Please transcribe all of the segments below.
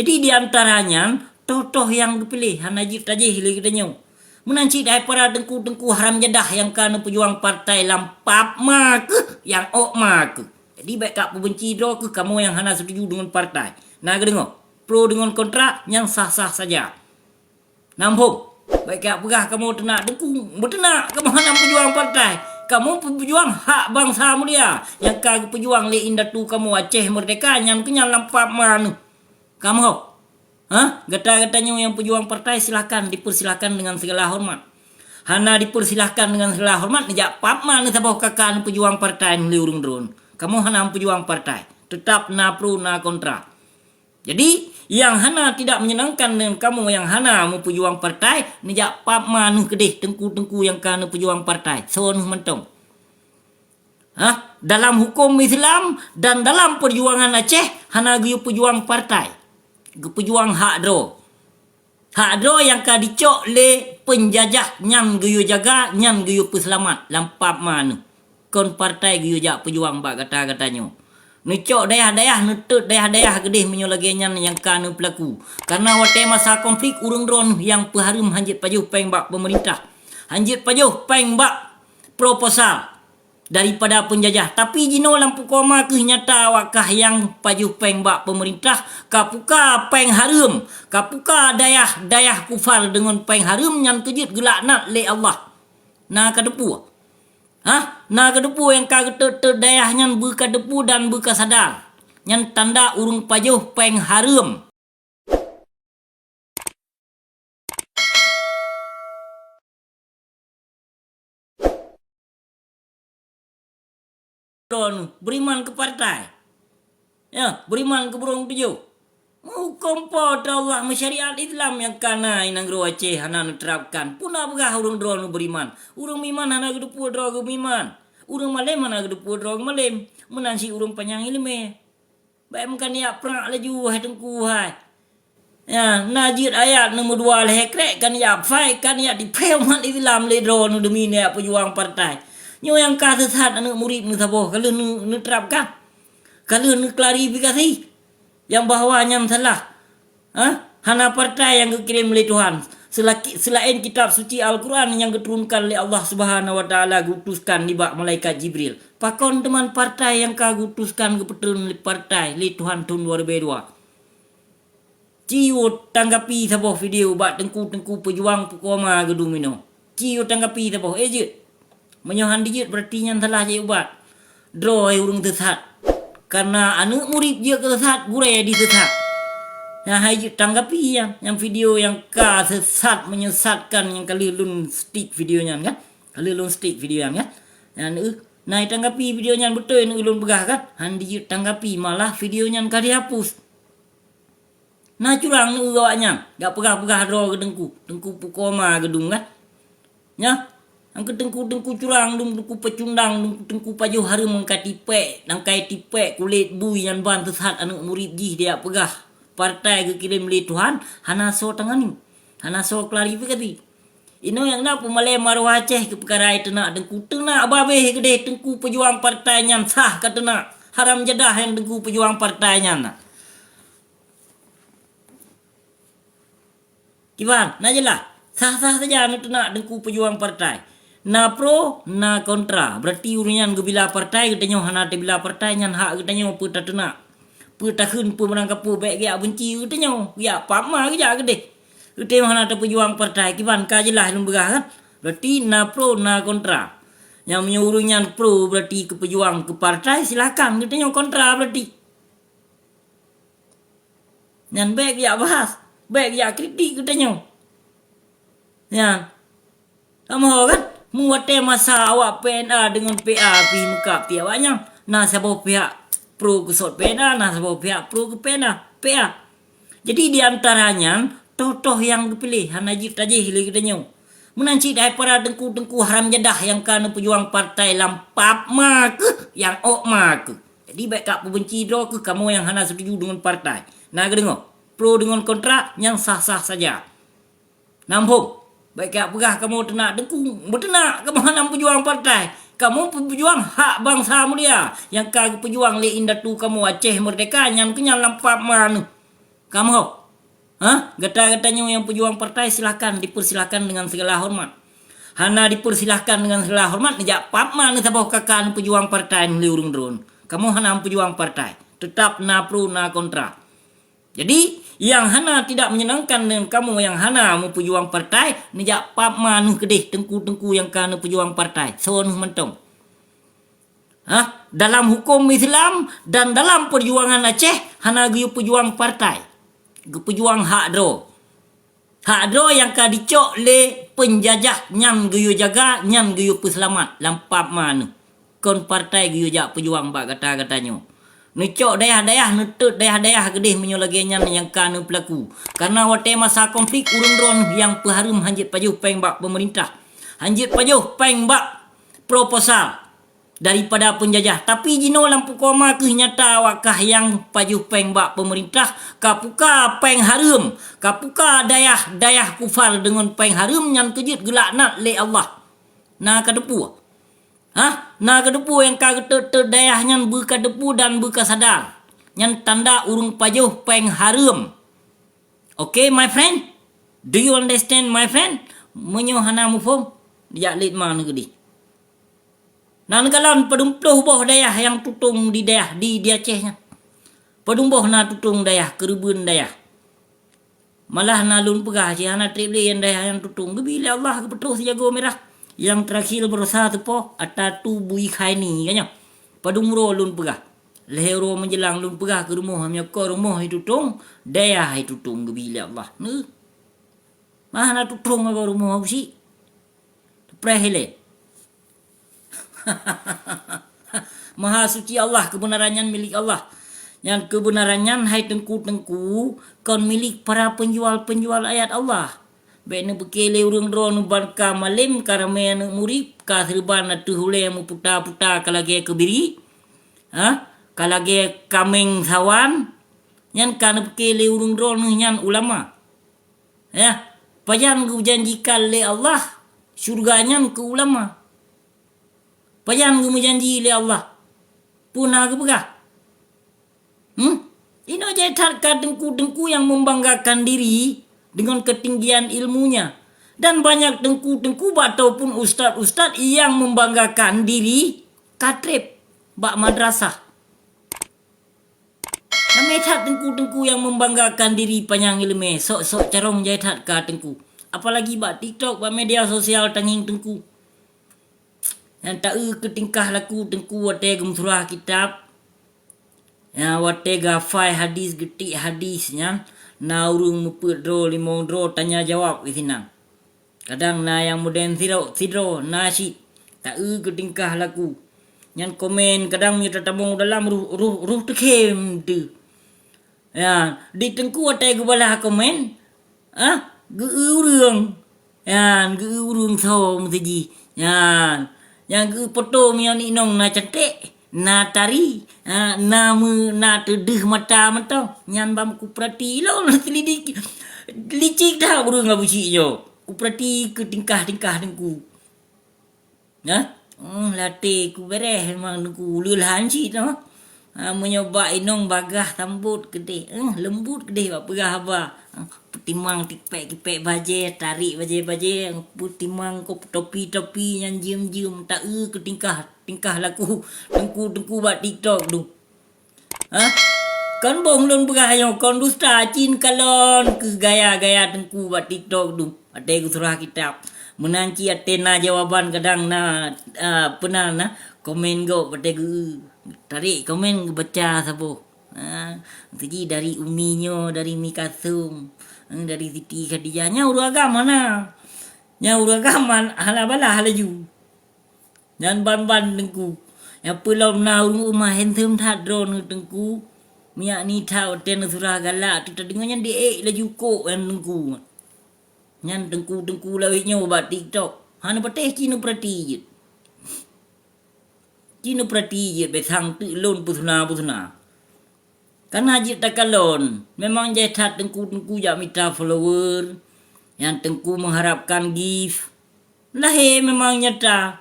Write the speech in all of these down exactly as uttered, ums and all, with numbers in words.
Jadi, di antara nyan, toh-toh nyang geupiléh hana jeuet tajéh lé geutanyoe. Meunan cit hai para teungku-teungku haram jadah nyang ka neupeujuang partai lam pap ma keuh, nyang ôk ma keuh. Jadi, bék ka peubenci droe keuh kamoe nyang hana setuju deungon partai. Na geudeungoe, pro deungon kontra, nyan sah-sah saja. Nam hom, bék ka peugah kamoe teunak teungku, beuteunak kamoe hana peujuang partai. Kamoe peujuang hak bansa mulia nyang ka geupeujuang lé indatu kamoe Aceh Merdeka nyan keuh nyan lam pap ma neuh. Kamoe, ha? Gata-gata nyoe nyang peujuang partai, silakan, dipersilakan dengan segala hormat. Hana dipersilakan dengan segala hormat, neujak pap ma neuh saboh ka ka neupeujuang partai neuh lé ureuëng droe. Kamoe hana peujuang partai. Tetap na pro, na kontra. Jadi, nyang hana tidak menyenangkan dengan kamoe nyang hana meupeujuang partai, neujak pap ma neuh keudeh teungku-teungku nyang ka neupeujuang partai. Soe neuh mantong. Hah? Dalam hukum Islam dan dalam perjuangan Aceh, hana geuyue peujuang partai. Geupeujuang hak droe. Hak droe nyang ka dicok lé peunjajah nyan geuyue jaga, nyan geuyue peuseulamat lam pap ma neuh. Kon partai geuyue jak peujuang bak gata-gata nyoe. Neucok dayah-dayah, neutot dayah-dayah keudeh meunyoe lagée nyan nyang ka neupeulaku. Karena watée masa konflik ureuëng droe neuh nyang peuhareuem hanjeuet pajoh péng bak peumeurintah. Hanjeuet pajoh péng bak proposal daripada peunjajah. Tapi jinoe lam pukoe ma keuh nyata awak kah nyang pajoh péng bak peumeurintah, ka puka péng hareuem, ka puka dayah-dayah kufar deungon péng hareuem nyan keuh jeuet geulaknat lé Allah. Na kateupeue? Hah? Na kateupeue nyang ka geuteuet-teuet dayah nyan beu kateupeue dan beu kasadar? Nyan tanda ureuëng pajoh péng hareuem. Droeneuh beriman keu partai. Ya, beriman keu burông tujoh. Meuhuköm Po teu Allah, meusyariat Islam nyang ka na i nanggroe Aceh hana neuterapkan. Peue na peugah ureuëng droeneuh beriman? Ureuëng meuiman hana geuteupeue droe geumeuiman. Ureuëng malém hana geuteupeue droe geumalém. Meunan cit ureuëng panyang iéleumé. Bék meukan jak prang laju, hai Teungku, hai. Ya, na jeuet ayat neumeudua lhée krek kan jak phai, kan jak tipée umat Islam lé droeneuh demi neujak peujuang partai. Nyoe nyang ka seusat aneuëk murit neuh saboh, ka lheueh neu-, neuterapkan. Ka lheueh neuklarifikasi nyang bahwa nyan salah. Ha? Hana partai nyang geukirém lé Tuhan, seulaki-, seulaén Kitab Suci Al-Quran nyang geuturunkan lé Allah Subhanahu wa Taala geuutuskan nibak malaikat Jibril. Pakon teuma partai nyang ka geuutuskan geupeutrön lé partai lé Tuhan thon dua ribée dua? Ci yue tanggapi saboh video bak teungku-teungku peujuang pukoe ma geudum inoe. Ci yue tanggapi saboh, eh, jeuet. Meunyoe han dijeuet, berarti nyan salah jai ubat. Droe ureuëng seusat. Karena aneuëk murit jeuet keu seusat, gurée diseusat. Nyan hai jeuet tanggapi nyan, nyang video nyang ka seusat, menyesatkan nyang ka lheueh lôn stick video nyan kan? Ka lheueh lôn stick video nyan kan? Nyan, eh, na tanggapi video nyan beutôi, eh, lôn peugah kan? Han dijeuet tanggapi, malah video nyan ka dihapus. Na curang neueu awaknyan, jak peugah-peugah droe keu teungku, teungku pukoe ma geudum kan? Nyan, nyang keu teungku-teungku curang dum, teungku peucundang dum, teungku pajoh hareuem nyang ka tipék, nyang ka tipék kulét bui nyan ban seusat aneuëk murit jih dijak peugah partai geukirém lé Tuhan, hana soe tangani, hana soe klarifikasi. Inoe nyang na peumalée maruah Aceh keu peukara teunak teungku, teunak babeh keudeh teungku peujuang partai nyan sah ka teunak, haram jadah nyang teungku peujuang partai nyan na. Kiban, na jeulaih, sah-sah saja neuteunak teungku peujuang partai. Na pro, na kontra. Berarti ureuëng nyan geubila partai, geutanyoe hana teubila partai, nyan hak geutanyoe peue tateunak. Peue takheun, peue meurangkapeue, bék geujak beunci geutanyoe, geujak pap ma geujak keudeh. Geutanyoe hana tapeujuang partai, kiban ka jeulaih lôn peugah kan? Berarti na pro, na kontra. Nyang meunyoe ureuëng nyan pro, berarti keu peujuang keu partai, silakan, geutanyoe kontra berarti. Nyan bék geujak bahas, bék geujak kritik geutanyoe. Nyan. Kamoe kan, meuwatée masa awak P N A deungon P A pih meukat pih awaknyan. Na saboh pihak pro keu sot P N A, na saboh pihak pro keu P N A, P A. Jadi, di antara nyan, toh-toh nyang geupiléh hana jeuet tajéh lé geutanyoe. Meunan cit hai para teungku-teungku haram jadah nyang ka neupeujuang partai lam pap ma keuh, nyang ôk ma keuh. Jadi, bék ka peubenci droe keuh kamoe nyang hana setuju deungon partai. Na geudeungoe, pro deungon kontra, nyan sah-sah saja. Nam hom, bék ka peugah kamoe teunak teungku, beuteunak kamoe hana peujuang partai. Kamoe peujuang hak bansa mulia nyang ka geupeujuang lé indatu kamoe Aceh Merdeka nyan keuh nyan lam pap ma neuh. Kamoe, hah? Gata-gata nyoe nyang peujuang partai, silahkan, dipersilahkan dengan segala hormat. Hana dipersilahkan dengan segala hormat, neujak pap ma neusaboh kaka neupeujuang partai lé ureuëng droen. Kamoe hana meupeujuang partai. Tetap na pro, na kontra. Jadi, nyang hana tidak menyenangkan dengan kamoe nyang hana meupeujuang partai, neujak pap ma neuh keudeh teungku-teungku nyang ka neupeujuang partai. Soe neuh mantong. Hah? Dalam hukum Islam dan dalam perjuangan Aceh hana geuyue peujuang partai. Geupeujuang hak droe. Hak droe nyang ka dicok lé peunjajah nyan geuyue jaga, nyan geuyue peuseulamat lam pap ma neuh. Kon partai geuyue jak peujuang bak gata-gata nyoe. Neucok dayah-dayah, neutot dayah-dayah keudeh meunyoe lagée nyan nyang ka neupeulaku. Karena watée masa konflik ureuëng droen nyang peuhareuem hanjeuet pajoh péng bak pemerintah. Hanjeuet pajoh péng bak proposal daripada peunjajah. Tapi jinoe lam pukoe ma kheueh nyata awak kah nyang pajoh péng bak pemerintah, ka puka péng hareuem, ka puka dayah-dayah kufar deungon péng hareuem nyan keujeuet geulaknat lé Allah. Na kateupeue? Hah? Na kateupeue nyang ka geutot-tot dayah nyan beu kateupeue dan beu kasadar? Nyan tanda ureuëng pajoh péng hareuem. Oke, my friend? Do you understand, my friend? Meunyoe hana muphom, jak lét ma neukeudeh. Na neukalon padum ploh boh dayah nyang tutong di dayah di, di Aceh nyan. Padum boh na tutong dayah, keureubeuen dayah. Malah na lôn peugah, cit hana treb lé nyang dayah nyang tutong. Geubi lé Allah geupeutroh sijagoe mirah. Nyang teurakhir beurosa teupoh, ata tu bui khaini, ka nyoe. Padum uroe lôn peugah. Lhée uroe meujeulang lôn peugah keu rumoh, meunyoe kon rumoh itutong, dayah itutong geubi lé Allah. Neuh. Mah na tutong agoe rumoh Abusyik. Teupreh ilée. Maha suci Allah, keubeunaran nyan milék Allah. Nyan keubeunaran nyan, hai teungku-teungku, kon milék para peunjual-peunjual ayat Allah. Bék neupeuke lé ureuëng droeneuh ban ka malém, ka ramé aneuëk murit, ka seureuban ateueh ulée meuputa-puta ka lagée keubiri, ha? Ka lagée kaméng sawan, nyan ka neupeuke lé ureuëng droeneuh nyan ulama. Ya, pajan geujanjikan lé Allah syurga nyan keu ulama? Pajan geumeujanji lé Allah? Peue na geupeugah? Hmm? Inoe jai that ka teungku-teungku nyang membanggakan diri deungon keutinggian ilmunya. Dan banyak teungku-teungku ataupun ustaz-ustaz nyang membanggakan diri ka treb bak madrasah. Ramé that teungku-teungku nyang membanggakan diri panyang iéleumé, sok-sok carông jai that ka teungku. Apalagi bak TikTok, bak media sosial tangieng teungku. Nyang taeu keu tingkah laku teungku watée geumeusurah kitab. Ya, watée geuhafai hadis, geutik hadis nyan, na ureuëng meupeuet droe limong droe tanya jawab di sinan. Kadang na nyang mudeng sidroe, sidroe na cit, taeu keu tingkah laku. Nyan komen kadang meunyoe tatamong dalam ruh, ruh, ruh teukhém teuh. Ya, di teungku watée geubalah komen, ah, geu-eu ureuëng. Nyan, geu-eu ureuëng soe meusaji. Nyan, nyang geu-eu poto meunyoe inong na canték, na tari, ha, na meu-, na teudeuh mata mantong. Nyan ban kupeurati lom, selidik. Licik that ureuëng Abusyik nyoe. Kupeurati keu tingkah-tingkah teungku. Nah, hmm, laté ku bereh memang teungku, uleuh han cit nyoe. Ha, meunyoe bak inong bagaih sambot keudeh, eh, leumbut keudeh bak peugah haba. Ha, peutimang tipék-tipék bajée, tarék bajée-bajée, peutimang kop topi-topi nyang jeuem-jeuem, taeu keu tingkah, tingkah laku teungku-teungku bak TikTok tu. Ha? Kon boh lôn peugah nyoe, kon dusta, cit kalon keu gaya-gaya teungku bak TikTok tu. Watée geusurah kitab. Meunan cit watée na jawaban kadang na, ah, peue na, na komen gob watée geu-, tarék komen geubaca saboh. Ha, siji dari Umi nyoe, dari Mi Kasum, eh, dari Siti Khadijah. Nyan ureuëng agam hana. Nyan ureuëng agam han-, hana balah laju. Nyan ban-ban teungku. Nyang peulom na ureuëng uma handsome that droeneuh teungku. Minyak ni that watée neusurah galak, teudeungoe nyan diék laju kok nyan teungku. Nyan teungku-teungku lawét nyoe bak TikTok. Hana patéh ci neupeurati jeuet. Ci neupeurati jeuet, bék sang teuk lôn peusuna-peusuna. Kana jeuet takalon, memang jai that teungku-teungku jak mita follower, nyang teungku meuharapkan gift. Lahé memang nyata.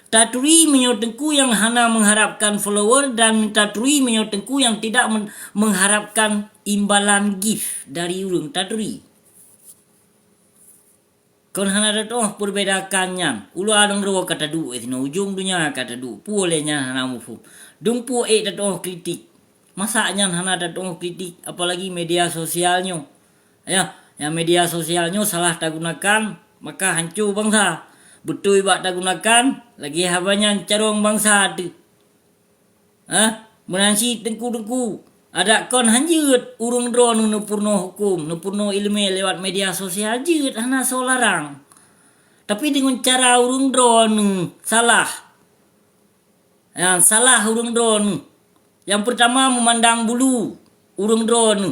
Taturi meunyoe teungku nyang hana mengharapkan follower dan taturi meunyoe teungku nyang tidak men-, mengharapkan imbalan gift dari ureuëng taturi. Kon hana tatuoh peurbedakan nyan. Ulua nanggroe ka taduek sinoe, ujong donya ka taduek. Peue lé nyan hana muphom. Dum peue ék tatuoh kritik. Masa nyan hana tatuoh kritik, apalagi media sosial nyoe. Ya, nyang media sosial nyoe salah tagunakan, maka hanco bansa. Beutôi bak tagunakan, lagée haba nyan carông bansa teuh. Hah? Meunan cit teungku-teungku, adak kon hanjeuet ureuëng droeneuh neupeurunoe huköm, neupeurunoe iéleumé lewat media sosial jeuet hana soe larang. Tapi deungon cara ureuëng droeneuh salah. Nyang salah ureuëng droeneuh. Nyang peurtama meumandang bulu ureuëng droeneuh.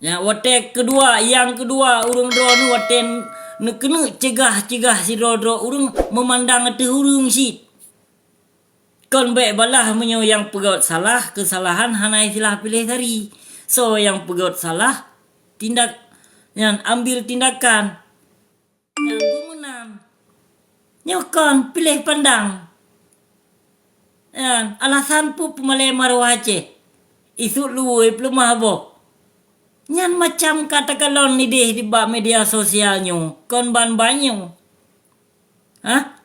Nyang watée keudua, nyang keudua ureuëng droeneuh watée neukeuneuk cegah-cegah sidroe-droe ureuëng meumandang ateueh ureuëng cit. Kon bék balaih meunyoe nyang peugét salah, keusalahan hana istilah piléh tari. Soe nyang peugét salah, tindak nyan ambil tindakan. Nyang geuh meunan. Nyoe kon piléh pandang. Nyan alasan peue peumalée maruah Aceh. Isut luwue peuleumah boh. Nyan macam ka takalon idéh di bak media sosial nyoe, kon ban-ban nyoe. Hah?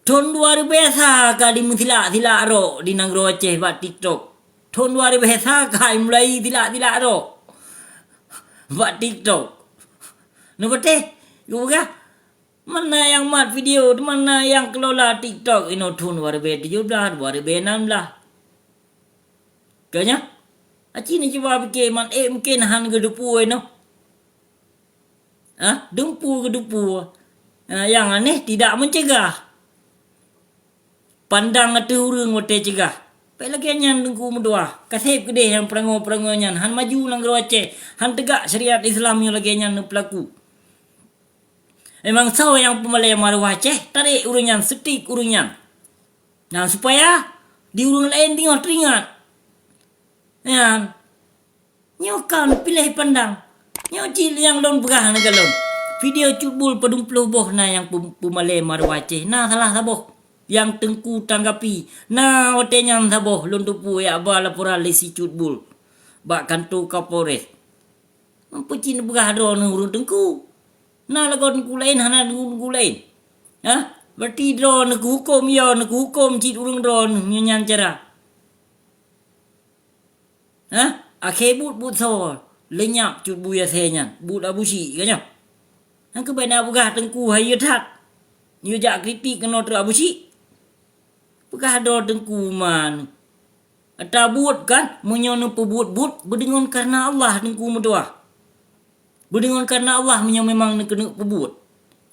Thon dua ribée sa ka dimeusilak-silak rok di nanggroe Aceh bak TikTok. Thon dua ribée sa ka mulai silak-silak rok bak TikTok. Neupatéh, geupeugah, mana nyang mat video, mana nyang kelola TikTok inoe thon dua ribée tujoh blaih, dua ribée nam blaih. Keu nyan, aci neucuba pike man ék mungken hán geudeupu inoe. Ah, dumpu geudumpu. Ah, nyang aneh tidak mencegah. Pandang ateueh ureuëng watée cegah. Bék lagée nyan teungku meutuah. Kaseb keudeh nyang peurangô-peurangô nyan hán maju nanggroe Aceh, hán teugak syariat Islam nyoe lagée nyan neupeulaku. Memang soe nyang peumalée maruah Aceh, tarek ureuëng nyan, seutik ureuëng nyan. Nah, supaya di ureuëng laén teungoh teuingat. Nyan. Nyoe kon piléh pandang. Nyoe cit nyang lôn peugah na keu lôn. Video Cut Bul padum ploh boh na nyang peumalée maruah Aceh. Na salah saboh nyang teungku tanggapi. Na watée nyan saboh lôn teupeue jak ba laporan lé si Cut Bul bak kantô Kapolres. Meupeucit neupeugah droeneuh ureuëng teungku. Na lagoe teungku laén hana teungku-teungku laén. Hah? Berarti droeneuh keuhuköm, yo neukeuhuköm cit ureuëng droeneuh nyan cara. Hah? Akhé buet-buet soe, leunyap Cut Bul Yasée nyan, buet Abusyik ka nyoe. Nyang keubai na peugah teungku hai yue that. Yue jak kritik keunoe teuk Abusyik. Peugah droe teungku man. Ata buet kan, meunyoe neupeubuet buet, beudeungon kareuna Allah teungku meutuah. Beudeungon kareuna Allah meunyoe memang neukeuneuk peubuet.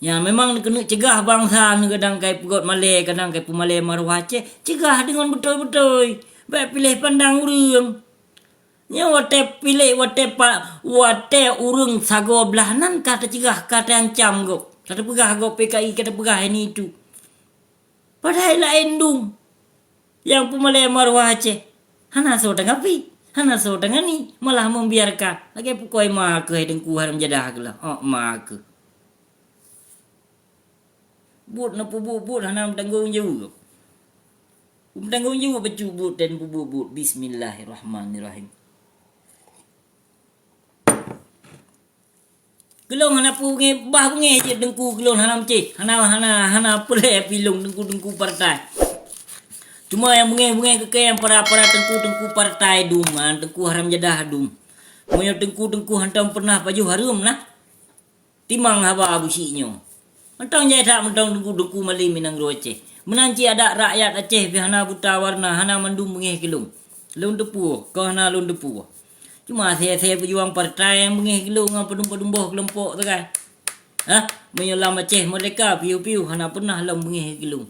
Nyan memang neukeuneuk cegah bansa neuh kadang kai peugét malée, kadang kai peumalée maruah Aceh, cegah deungon beutôi-beutôi. Bék piléh pandang ureuëng. Nyoe watée piléh, watée pa-, watée ureuëng sagoe blaih nan ka teucegah, ka teuancam gob. Ka teupeugah gob P K I, ka teupeugah ini itu. Padahai laén dum nyang peumalée maruah Aceh. Hana soe tanggapi, hana soe tangani, malah membiarkan. Lagée pukoi ma keuh hai teungku haram jadah keuh lah. Oh, ma keuh. Buet neupeubuet buet hana meutanggong jaweueb. Meutanggong jaweueb bacut buet dan peubuet buet. Bismillahirrahmanirrahim. Geulong hana peue beungéh, bah beungéh jeuet teungku geulong hana meucéh. Hana, hana, hana peulée pilong teungku-teungku partai. Cuma nyang beungéh-beungéh keu kée nyang para-para teungku-teungku partai dum, ha, teungku haram jadah dum. Meunyoe teungku-teungku hantom peunah pajoh hareuem nah, timang haba Abusyik nyoe. Mantong jai that mantong teungku-teungku malém inong Aceh. Meunan cit adak rakyat Aceh pih hana buta warna, hana mandum beungéh keu lôn. Lôn teupeue, kon hana lôn teupeue. Cuma asai-asai peujuang partai nyang beungéh keu lôn ngon padum-padum boh keulompok sagai. Hah? Meunyoe lam Aceh Merdeka, piôh-piôh hana peunah lom beungéh keu lôn.